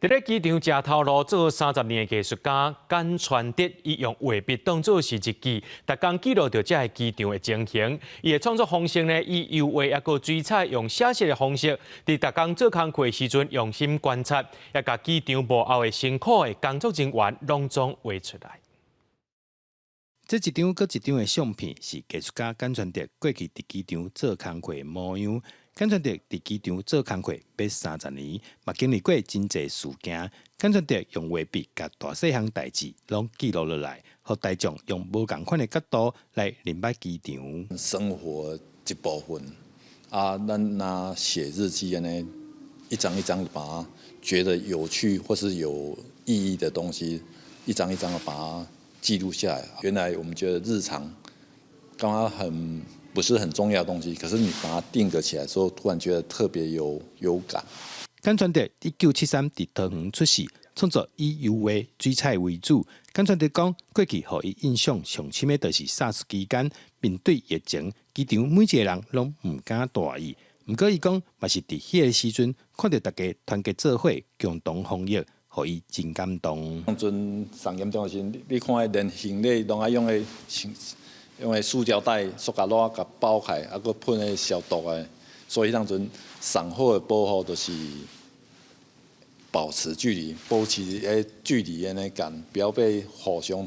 佇咧機場食頭路做30年的藝術家簡傳德，伊用畫筆當做是日記，逐工記錄著這个機場的情形。伊的創作方式呢，以油畫抑閣水彩用寫實的方式，佇逐工做工課的時陣用心觀察，也共機場幕後的辛苦的工作人員攏總畫出來。這一張閣一張的相片是藝術家簡傳德過去佇機場做工課的模樣。簡傳德佇機場做工課欲30年，嘛經歷過真濟事件。簡傳德用畫筆共大細項代誌攏記錄落來，予大眾用無仝款的角度來認捌機場。生活一部分啊，咱若寫日記按呢，一張一張把它覺得有趣或是有意義的東西，一張一張的把它記錄下來。原來我們覺得日常剛剛很不是很重要的東西，可是你把它定格起來之後，突然覺得特別有感。簡傳德1973佇桃園出世，創作以油畫、水彩為主。簡傳德講，過去予伊印象上深的，就是 SARS 期間面對疫情，機場每一个人攏毋敢大意。毋過伊講，嘛是佇彼个時陣，看著大家團結做伙，共同防疫，予伊真感動。當陣上嚴重的時陣，你看連行李攏愛用彼塑膠袋、塑膠袋共包起來，啊，閣噴彼消毒的。所以彼當陣上好的保護就是保持距離，保持彼距離按呢間，不要被互相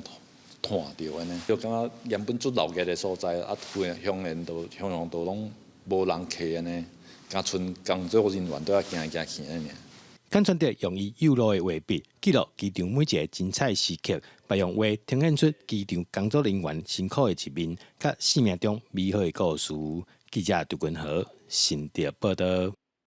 傳著按呢。就感覺原本足鬧熱的所在，啊，突然鄉然都鄉鄉都攏無人客按呢，敢賰工作人員都愛行來行去按呢。簡傳德用伊幼路的畫筆記錄機場每一个精彩時刻，嘛用畫呈現出機場工作人員辛苦的一面，佮生命中美好的故事。記者杜君和新竹報導。